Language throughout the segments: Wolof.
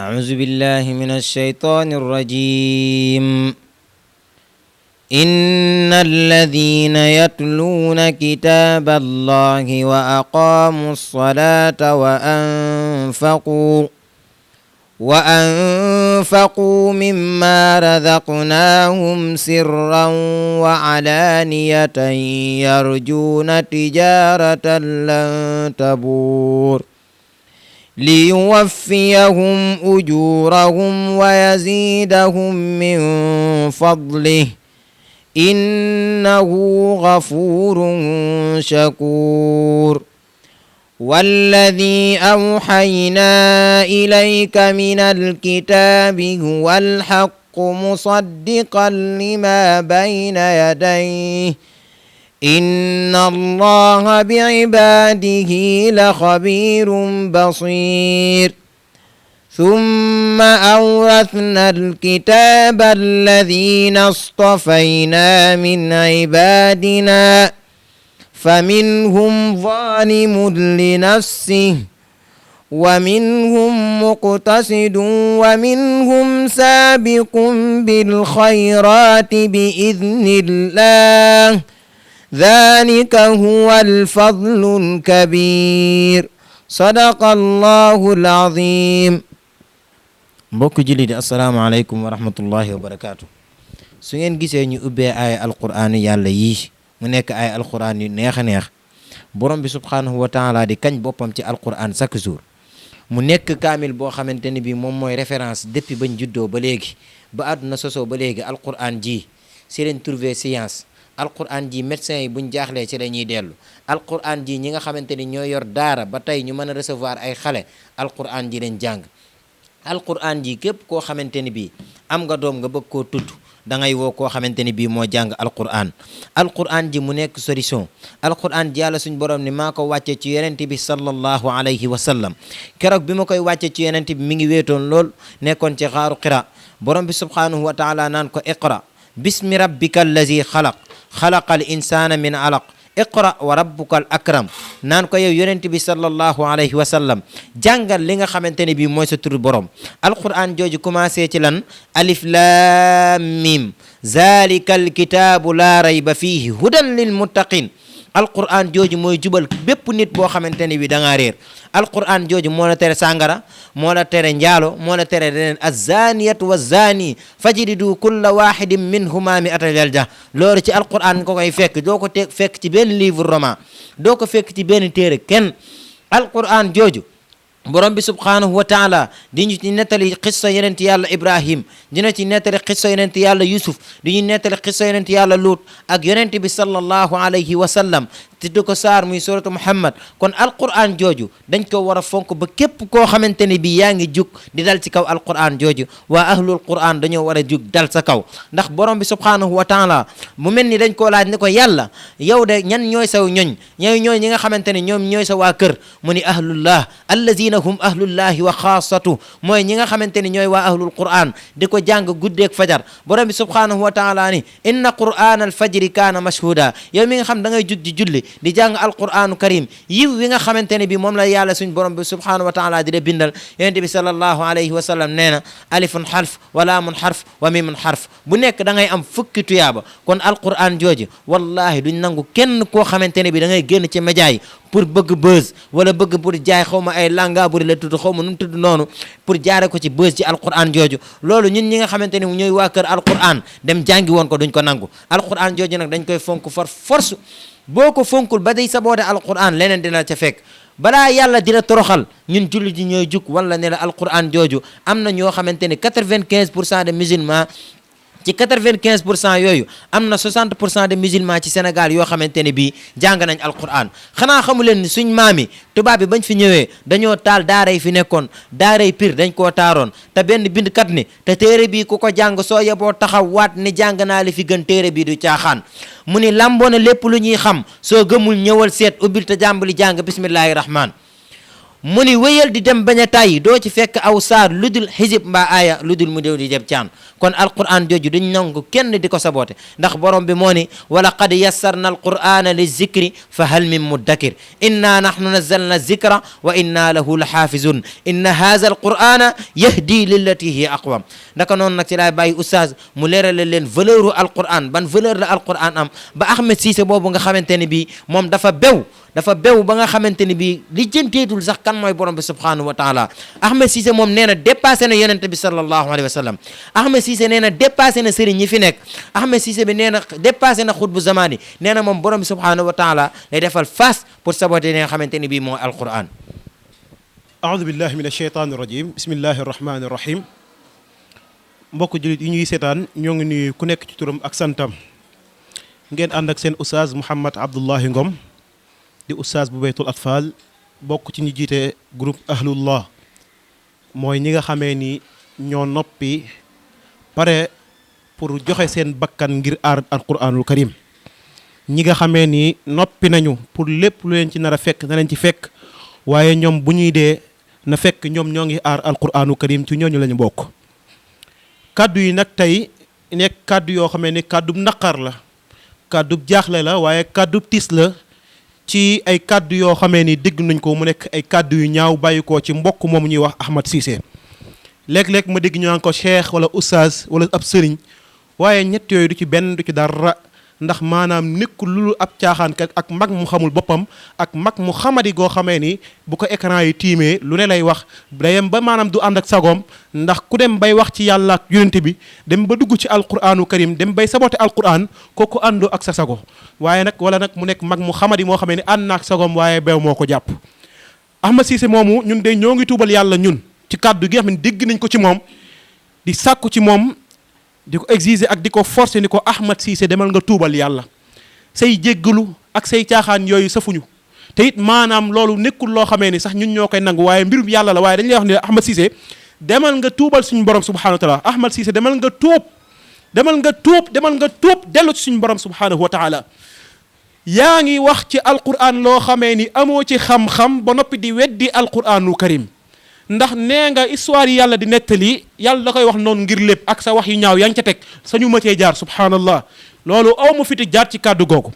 أعوذ بالله من الشيطان الرجيم. إن الذين يتلون كتاب الله وأقاموا الصلاة وأنفقوا مما رزقناهم سرا وعلانية يرجون تجارة لن تبور ليوفيهم أجورهم ويزيدهم من فضله إنه غفور شكور. والذي أوحينا إليك من الكتاب هو الحق مصدقا لما بين يديه إن الله بعباده لخبير بصير. ثم أورثنا الكتاب الذين اصطفينا من عبادنا فمنهم ظالم لنفسه ومنهم مقتصد ومنهم سابق بالخيرات بإذن الله ذلك هو الفضل الكبير صدق الله العظيم. mbokk julli di asalaamaaleykum wa rahmatullahi wa barakaatu. su ngeen gisee ñu ubbee ay alquraan yàlla yii mu nekk ay alquraan yu neex a neex borom bi subhaanahu wa taala di kañ boppam ci alquraan chaque jour mu nekk kaamil boo xamante ni bi moom mooy référence depuis bañ juddoo ba léegi ba àdduna sosoo ba léegi alquraan ji si leen trouver science alquraan ji médecins yi buñ jaaxlee ci la ñuy dellu alquraan ji ñi nga xamante ni ñoo yor daara ba tey ñu mën a recevoir ay xale alquraan ji leen jàng alquraan ji képp koo xamante ni bii am nga doom nga bëgg koo tudd da ngay woo koo xamante ni bii moo jàng alquraan alquraan ji mu nekk solution alquraan ji yàlla suñ borom ni maa ko wàcce ci yonent bi sallallahu alayhi wa sallam keroog bi ma koy wàcce ci yonent bi mi ngi wéetoon lool nekkoon ci xaaru qira borom bi subhanahu wa taala naan ko iqra bismi rabbika allazi xalaqal insana min alaq iqra wa rabbuka al akram naan ko yow yonent bi sallallahu alayhi wa sallam jàngal li nga xamante ne bii mooy sa turu borom alquran jooju commencé ci lan alif lam mim zalika alkitabu la rayba fihi hudan lil muttaqin alquran jooju mooy jubal bépp nit boo xamante ne bi da ngaa réer alquran jooju moo la tere sàngara moo la tere njaalo moo la tere leneen azaniyatu wazani fajlidu kulla wahidin minhuma mi'ata jalda loolu ci alquran nga koy fekk doo ko fekk ci benn livre roman doo ko fekk ci benn téere kenn alquran jooju borom bi subhanahu wa taala di ñu ci nettali xissa yonent yàlla ibrahim dina ci nettali xissa yonent yàlla yusuf di ñu nettali xissa yonent yàlla luut ak yonent bi sallallahu alayhi wa sallam tudd ko saar muy suratu muhammad kon alquran jooju dañ ko war a fonk ba képp koo xamante ne bi yaa ngi jug di dal ci kaw alquran jooju waa ahlul quran dañoo war a jug dal sa kaw ndax borom bi subhanahu wa taala mu mel ni dañ koo laaj ni ko yàlla yow de ñan ñooy saw ñoñ ñooy ñi nga xamante ne ñoom ñooy sa waa kër mu ni ahlullah allazina hum ahlullahi wa xaasatu mooy ñi nga xamante ni ñooy waa ahlul quran di ko jàng guddeeg fajar borom bi subhanahu wa taala ni inna quran al fajri kaana mashhuda yow mi nga xam da ngay jug di julli di jàng alquranu karim yiw wi nga xamante ne bi moom la yàlla suñ borom bi subhanahu wa taala di la bindal yonent bi sallallahu alayhi wa sallam nee na alifun xarf wa laamun xarf wa mimun xarf bu nekk da ngay am fukki tuyaaba kon alquran jooju wallahi duñ nangu kenn koo xamante ne bi da ngay génn ci média yi pour bëgg buzz wala bëgg pour jaay xaw ma ay langa buri la tudd xaw ma nu mu tudd noonu pour jaare ko ci buzz ci alquran jooju loolu ñun ñi nga xamante ni ñooy waa kër alquran dem jàngi woon ko duñ ko nangu alquran jooju nag dañ koy fonk force boo ko fonkul ba day saboote alquran leneen dina ca fekk balaa yàlla dina toroxal ñun jullit yi ñooy jug wala ne la alquran jooju am na ñoo xamante ni 95% de musulmans ci 95% yooyu am na 60% de musulmans ci Sénégal yoo xamante ne bii jàng nañ alquran xanaa xamu leen ni suñ maam yi tubaab bi bañ fi ñëwee dañoo taal daara yi fi nekkoon daara yi pire dañ koo taaroon te benn bindkat ni te téere bii ku ko jàng soo yeboo taxaw waat ni jàng naa li fi gën téere bii du caaxaan mu ni lamboo na lépp lu ñuy xam soo gëmul ñëwal seet ubbil te jàmbali jàng bismillahi rahman mu ni wéyal di dem bañ a tàyyi doo ci fekk aw saar lu dul xisib mbaa aaya lu dul mu déw di jëm caan kon alquran jooju duñ nangu kenn di ko saboote ndax borom bi moo ni wa laqad yassarna alqur'ana li zikri fa hal min muddakir inna nahnu nazzalna zikra wa inna lahu la xaafizun inna haza alqur'ana yahdi lillati hiya aqwam ndaka noonu nag ci laay bàyyi oustaz mu leerale leen valeur u alquran ban valeur la alquran am ba Ahmed Cissé boobu nga xamante ne bii moom dafa bew ba nga xamante ni bii li jënteetul sax kan mooy borom bi subhanahu wa taala Ahmed Cissé moom nee na dépassé na yonente bi sallallahu alayhi wa sallam Ahmed Cissé nee na dépassé na sëriñ ñi fi nekk Ahmed Cissé bi nee na dépassé na xutbu zamani nee na moom borom bi subhanahu wa taala lay defal face pour saboter li nga xamante ni bii mooy alquran. aoudu billahi min alcheytan irrajim bismillahi arrahmani irrahim mbokk jullit yi ñuy seetaan ñoo ngi nuyu ku nekk ci turam ak santam ngeen ànd ak seen oustaz Mouhamed Abdullahi Ngom di oustaz bu baytul atfal bokk ci ñi jiite groupe ahlullah mooy ñi nga xamee ni ñoo noppi pare pour joxe seen bakkan ngir aar alquranul karim ñi nga xamee ni noppi nañu pour lépp lu leen ci nar a fekk na leen ci fekk waaye ñoom bu ñuy dee na fekk ñoom ñoo ngi aar alquranul karim ci ñooñu lañu bokk kaddu yi nag tey nekk kaddu yoo xamee ni kaddu naqar la kaddu jaaxle la waaye kaddu tiis la ci ay kaddu yoo xamee ni dégg nañ ko mu nekk ay kaddu yu ñaaw bàyyi ko ci mbokk moomu ñuy wax Ahmed Cissé léeg-léeg ma dégg ñu naan ko cheikh wala oustaz wala ab sëriñ waaye ñett yooyu du ci benn du ci dara ndax maanaam nekkul lu ab caaxaankat ak mag mu xamul boppam ak mag mu xamadi goo xamee ni bu ko écran yi tiimee lu ne lay wax dayem ba maanaam du ànd ak sagoom ndax ku dem bay wax ci yàlla ak yonent bi dem ba dugg ci alquranu karim dem bay saboté alquran kooku àndoo ak sa sago waaye nag wala nag mu nekk mag mu xamadi moo xamee ni ànd na ak sagoom waaye beew moo ko jàpp Ahmed Cissé moomu ñun de ñoo ngi tuubal yàlla ñun ci kàddu gi nga xam ne dégg nañ ko ci moom di sàkku ci moom di ko exiger ak di ko forcer ni ko Ahmed Cissé demal nga tuubal yàlla say jéggalu ak say caaxaan yooyu safuñu te it maanaam loolu nekkul loo xamee ni sax ñun ñoo koy nangu waaye mbirum yàlla la waaye dañ lay wax ne Ahmed Cissé demal nga tuubal suñu borom subhanahu wa taala Ahmed Cissé demal nga tuub dellu ci suñu borom subhanahu wa taala yaa ngi wax ci alquran loo xamee ni amoo ci xam-xam ba noppi di weddi alquranul karim ndax nee nga histoire yi yàlla di nettali yàlla da koy wax noonu ngir lépp ak sa wax yu ñaaw yaa ngi ca teg sañu ma cee jaar subhanallah loolu aw ma fiti jaar ci kàddu googu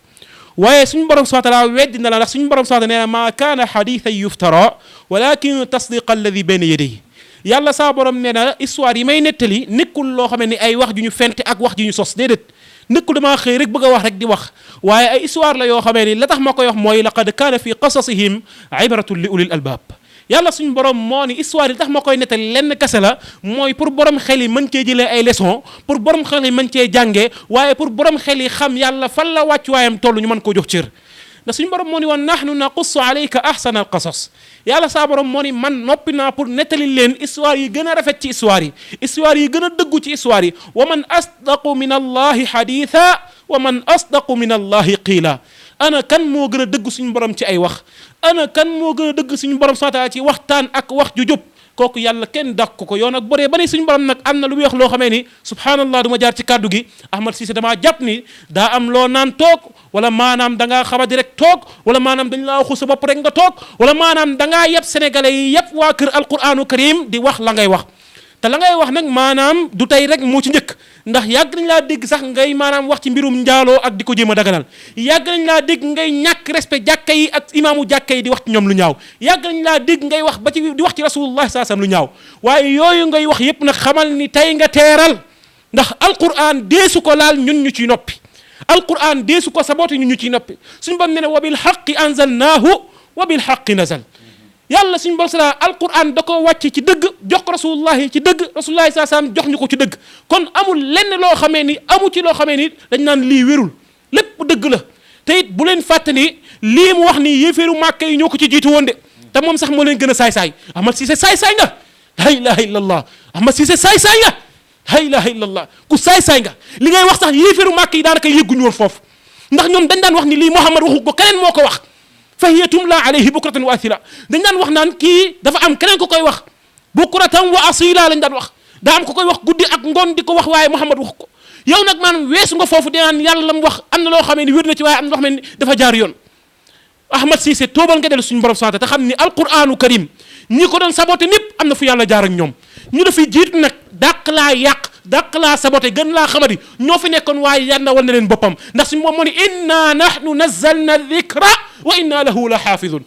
waaye suñu borom subhanahu wa taala weddi na la ndax suñu borom subhanahu wa taala nee na maa kaana xadithan yuftara walakin tasdiqa alladi bayna yadayhi yàlla saa borom nee na histoire yi may nettali nekkul loo xam ne ay wax ju ñu fente ak wax ju ñu sos déedéet nekkul damaa xëy rek bëgg a wax rek di wax waaye ay histoire la yoo xamee ni la tax ma koy wax mooy laqad kaana fi qasasihim ibratun li ulil albab yàlla suñu borom moo ni histoire yi tax ma koy nettali lenn kese la mooy pour borom xel yi mën cee jëlee ay leçons pour borom xel yi mën cee jàngee waaye pour borom xel yi xam yàlla fan la wàccuwaayam toll ñu mën koo jox cër ndax suñu borom moo ni woon nahnu naqussu alayka ahsana al qasas yàlla saa borom moo ni man noppi naa pour nettali leen histoire yi gën a rafet ci histoire yi gën a dëggu ci histoire yi wa man asdaqu min allahi haditha wa man asdaqu min allahi qiila ana kan moo gën a dëgg suñu borom ci ay wax ana kan moo gën a dëgg suñu borom subhanahu ci waxtaan ak wax ju jub kooku yàlla kenn dàq ko yoon ak boree ba ni suñu borom nag am na lu muy wax loo xamee ni subhanallah du ma jaar ci kàddu gi Ahmed Cissé damaa jàpp ni daa am loo naan toog wala maanaam da ngaa xamadi rek toog wala maanaam dañ laa waxu sa bopp rek nga toog wala maanaam da ngaa yeb sénégalais yi yëpp waa kër alquranu karim di wax la ngay wax te la ngay wax nag maanaam du tey rek moo ci njëkk ndax yàgg nañ laa dégg sax ngay maanaam wax ci mbirum njaaloo ak di ko jéem a daganal yàgg nañ laa dégg ngay ñàkk respect jàkka yi ak imaamu jàkka yi di wax ci ñoom lu ñaaw yàgg nañ laa dégg ngay wax ba ci di wax ci rasulullah saa sam lu ñaaw waaye yooyu ngay wax yépp nag xamal ni tey nga teeral ndax alquran deesu ko laal ñun ñu ciy noppi alquran deesu ko sabooti ñun ñu ciy noppi suñu bam ne ne wa bil haqqi anzalnaahu wa bil haqqi nazal yàlla suñu borom sala alquran da ko wàcce ci dëgg jox ko rasulullahi ci dëgg rasulullahi saa saam jox ñu ko ci dëgg kon amul lenn loo xamee ni amu ci loo xamee ni dañ naan lii wérul lépp dëgg la te it bu leen fàtte ni lii mu wax ni yéeféeru màkka yi ñoo ko ci jiitu woon de te moom sax moo leen gën a saay-saay Ahmed Cissé saay-saay nga la ilaha illallah Ahmed Cissé saay-saay nga la ilaha illallah ku saay-saay nga li ngay wax sax yéeféeru màkka yi daanaka yëgguñu woon foofu ndax ñoom dañ daan wax ni lii Muhammad waxu ko keneen moo ko wax fa hiya tumla alayhi bukratan wa asila dañ daan wax naan kii dafa am keneen ko koy wax bukratan wa asila lañ daan wax daa am ko koy wax guddi ak ngoon di ko wax waaye Muhammad wax ko yow nag maanaam weesu nga foofu di naan yàlla la mu wax am na loo xamee ni wér na ci waaye am na loo xamee ni dafa jaar yoon Ahmad Cissé toobal nga dellu suñu borom sant te xam ni alquranu karim ñi ko doon saboté ñëpp am na fu yàlla jaar ak ñoom ñu dafay jiitu nag dàq laa yàq dàq laa saboté gën laa xamadi ñoo fi nekkoon waaye yàlla wal na leen boppam ndax suñu moom moo ni inna nahnu nazzalna dhikra wa inna lahu la xaafidun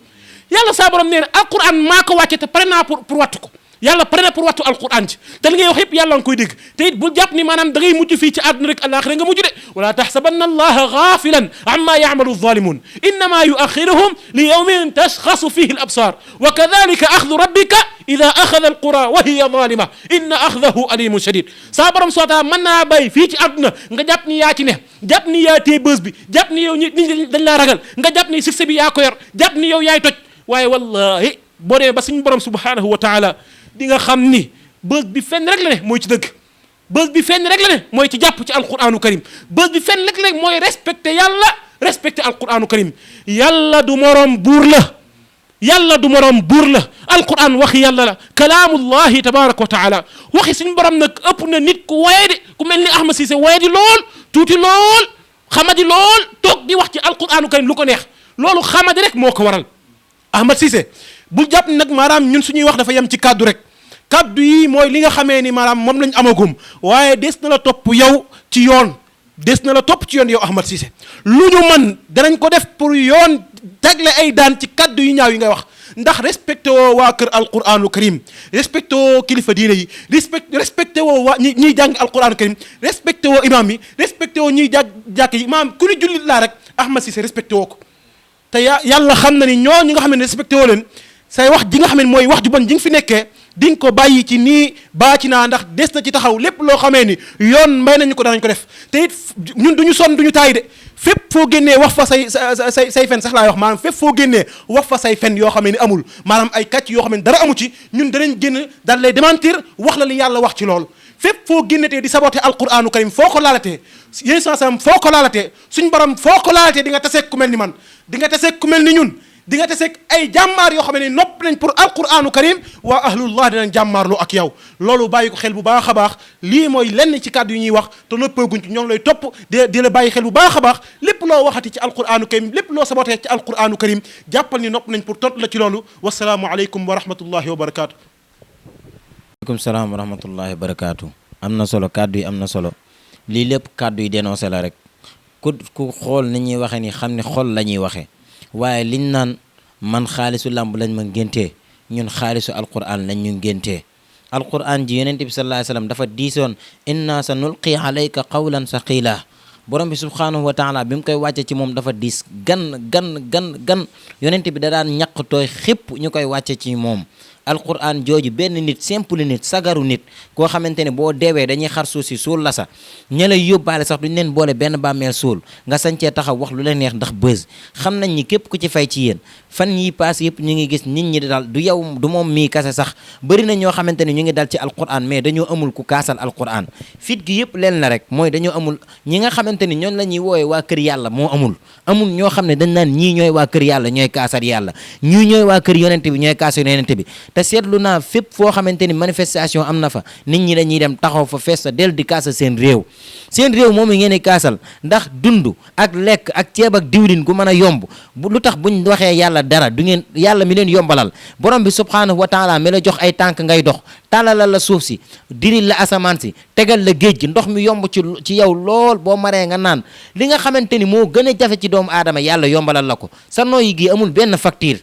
yàlla saa borom nee na alquran maa ko wàcce te pare naa pour wattu ko yàlla pare na pour wattu alquran ci te li ngay wax yëpp yàlla nga koy dégg te it bul jàpp ni maanaam da ngay mujj fii ci àdduna rek alaxira nga mujj de wala taxsabanna allaha gaafilan amma yacmalu zalimun innama yuaxiruhum li yawmin tashxasu fihi al absar wa kadalika axdu rabbika ida axada alqura wa hiya zalima inna axdahu alimun shadid saa borom soota mën naa bay fii ci àdduna nga jàpp ni yaa ci ne jàpp ni yaa tee bës bi jàpp ni yow ñi dañ laa ragal nga jàpp ni succès bi yaa ko yor jàpp ni yow yaay toj waaye wallahi boo demee ba suñu borom subhanahu wa taala di nga xam ni bës bi fenn rek la ne mooy ci dëgg bës bi fenn rek la ne mooy ci jàpp ci alquranu karim bës bi fenn rek la ne mooy respecté yàlla respecté alquranu karim yàlla du morom buur la yàlla du morom buur la alquran waxi yàlla la kalaamullahi tabaraka wa taala waxi suñu borom nag ëpp na nit ku waye di ku mel ni Ahmad Cissé waye di lool tuuti lool xamadi lool toog di wax ci alquranu karim lu ko neex loolu xamadi rek moo ko waral Ahmad Cissé bul jàpp nag maanaam ñun suñuy wax dafa yem ci kaddu rek kaddu yi mooy li nga xamee ni maanaam moom lañ amagum waaye des na la topp yow ci yoon des na la topp ci yoon yow Ahmad Cissé lu ñu mën danañ ko def pour yoon tegle ay daan ci kaddu yu ñaaw yi ngay wax ndax respecté woo waa kër alquranu karim respecté woo kilifa diine yi respecté woo waa ñiy jàng alquranu karim respecté woo imam yi respecté woo ñiy jàkk yi maanaam ku ni jullit laa rek Ahmad Cissé respecté woo ko te yàlla xam na ni ñoo ñi nga xam ne respecté woo leen say wax ji nga xam ne mooy wax ju bon ji nga fi nekkee di nga ko bàyyi ci nii baa ci naa ndax des na ci taxaw lépp loo xamee ni yoon may nañu ko danañ ko def te it ñun duñu sonn duñu taay de fépp foo génnee wax fa say fen sax laay wax maanaam fépp foo génnee wax fa say fen yoo xamee ni amul maanaam ay kàcc yoo xam ne dara amu ci ñun danañ génn daal lay démentir wax la li yàlla wax ci loolu fépp foo génnetee di saboté alquranu karim foo ko laalatee yéen sansam foo ko laalatee suñ borom foo ko laalatee di nga taseeg ku mel ni man di nga taseeg ku mel ni ñun di nga taseeg ay jàmmaar yoo xam ne nopp nañ pour alquranu karim waa ahlullah dinañ jàmmaarloo ak yow loolu bàyyi ko xel bu baax a baax lii mooy lenn ci kàddu yu ñuy wax te noppeeguñ ci ñoo ngi lay topp di la bàyyi xel bu baax a baax lépp loo waxati ci alquranu karim lépp loo sabotee ci alquranu karim jàppal ni nopp nañ pour tontu la ci loolu wasalaamu aleykum wa rahmatullahi wa barakaatu. aleykum salaam wa rahmatullahi wa barakaatu. am na solo kàddu yi am na solo lii lépp kàddu yi dénoncé la rek ku xool ni ñuy waxee ni xam ne xol la ñuy waxee waaye liñ naan man xaalisu làmb lañ ma ngéntee ñun xaalisu alquran lañ ñu ngéntee alquran ji yonent bi sallallahu alayhi wasallam dafa diisoon inna sa nulqi alayka qawlan saqila borom bi subhanahu wa taala bi mu koy wàcce ci moom dafa diis gan yonent bi da daan ñaq tooy xépp ñu koy wàcce ci moom alquran jooju benn nit simple nit sagaru nit koo xamante ne boo deewee dañuy xar suuf si suul la sa ña lay yóbbaale sax duñ leen boole benn bàmmeel suul nga sañcee taxaw wax lu la neex ndax bës xam nañ ni képp ku ci fay ci yéen fan yi paas yëpp ñu ngi gis nit ñi dal du yow du moom mii kase sax bëri na ñoo xamante ne ñu ngi dal ci alquran mais dañoo amul ku kaasal alquran fit gi yëpp leen la rek mooy dañoo amul ñi nga xamante ni ñoon la ñuy woowee waa kër yàlla moo amul ñoo xam ne dañ naan ñii ñooy waa kër yàlla ñooy kaasal yàlla ñii ñooy waa kër yonente bi ñooy kaasal yonente bi te seetlu naa fépp foo xamante ni manifestation am na fa nit ñi dañuy dem taxaw fa fees sa del di kaasal seen réew moom ngeen di kaasal ndax dund ak lekk ak ceeb ak diwlin gu mën a yomb lu tax buñ waxee yàlla dara du ngeen yàlla mi leen yombalal borom bi subhanahu wa taala mi la jox ay tànk ngay dox tàllalal la suuf si diril la asamaan si tegal la géej gi ndox mi yomb ci yow lool boo maree nga naan li nga xamante ni moo gën a jafe ci doomu aadama yàlla yombalal la ko sa nooyi gi amul benn facture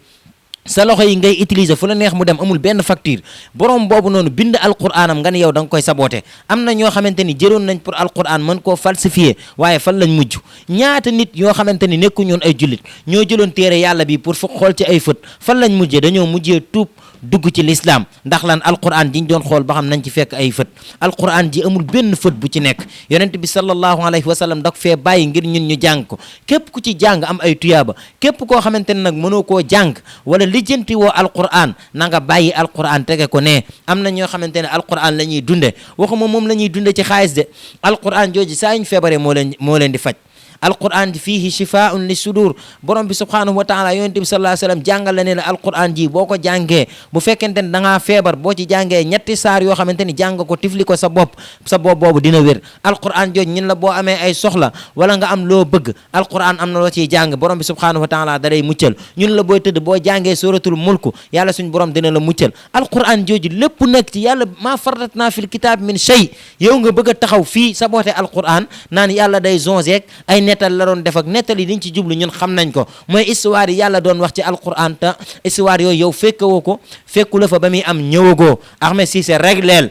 sa loxo yi ngay utiliser fu la neex mu dem amul benn facture borom boobu noonu bind alquranam nga ne yow da nga koy saboté am na ñoo xamante ni jëloon nañ pour alquran mën koo falsifier waaye fan lañ mujj ñaata nit yoo xamante ni nekku ñoon ay jullit ñoo jëloon téere yàlla bi pour fu xool ci ay fët fan lañ mujjee dañoo mujjee tuub dugg ci l'islam ndax lan alquran jiñ doon xool ba xam nañ ci fekk ay fët alquran ji amul benn fët bu ci nekk yonent bi sallallahu alayhi wa sallam dak fee bàyyi ngir ñun ñu jàng ko képp ku ci jàng am ay tuyaaba képp koo xamante ne nag mënoo koo jàng wala lijjanti woo alquran na nga bàyyi alquran tege ko ne am na ñoo xamante ne alquran la ñuy dunde waxuma moom la ñuy dunde ci xaalis de alquran jooju saa ñu feebaree moo leen di faj alquran fiihi shifaa'un li sudur borom bi subhanahu wa taala yonent bi sallallahu alayhi wa sallam jàngal la ne la alquran ji boo ko jàngee bu fekkente ne da ngaa feebar boo ci jàngee ñetti saar yoo xamante ni jàng ko tifli ko sa bopp boobu dina wér alquran jooj ñun la boo amee ay soxla wala nga am loo bëgg alquran am na loo ciy jàng borom bi subhanahu wa taala da lay muccal ñun la booy tëdd boo jàngee suratul mulku yàlla suñ borom dina la muccal alquran jooju lépp nekk ci yàlla maa farratna fil kitab min shay yow nga bëgg a taxaw fii saboote alquran naan yàlla day zonzeek ay nettal la doon def ak nettal yi liñ ci jublu ñun xam nañ ko mooy histoire yi yàlla doon wax ci alquran te histoire yooyu yow fekkewoo ko fekku la fa ba muy am ñëwagoo Ahmed Cissé régleel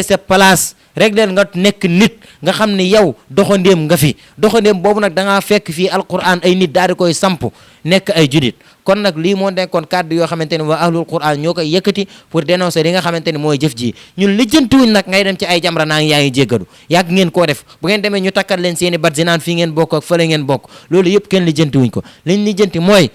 sa place régleel nga nekk nit nga xam ne yow doxandéem nga fi doxandéem boobu nag da ngaa fekk fii alquran ay nit daal di koy samp nekk ay judit kon nag lii moo nekkoon kàddu yoo xamante ne waa ahlul quran ñoo koy yëkkati pour dénoncer li nga xamante ne mooy jëf ji ñun lijjantiwuñ nag ngay dem ci ay jamra naa ngi yaa ngi jéggalu yàgg ngeen koo def bu ngeen demee ñu takkal leen seeni bat si naan fii ngeen bokk ak fële ngeen bokk loolu yëpp kenn lijjantiwuñ ko liñ lijjanti mooy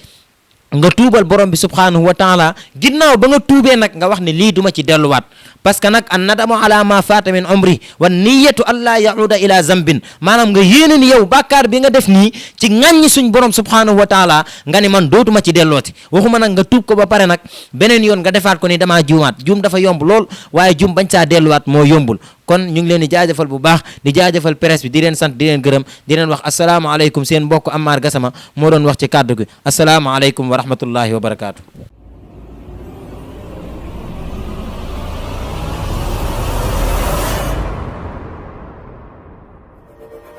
nga tuubal borom bi subhanahu wa taala ginnaaw ba nga tuubee nag nga wax ne lii duma ci delluwaat parce que nag an nadamu ala ma faata min umri wa niyatu an laa yahuda ila zambin maanaam nga yéene ni yow bàkkaar bi nga def nii ci ŋàññi suñ borom subhanahu wa taala nga ni man dootuma ci dellooti waxuma nag nga tuub ko ba pare nag beneen yoon nga defaat ko ni damaa juumaat juum dafa yomb lool waaye juum bañ saa delluwaat moo yombul kon ñu ngi leen di jaajëfal bu baax di jaajëfal presse bi di leen sant di leen gërëm di leen wax asalaamaaleykum seen mbokk Amar Gassama moo doon wax ci kàddu gi asalaamaaleykum wa rahmatullahi wa barakaatu.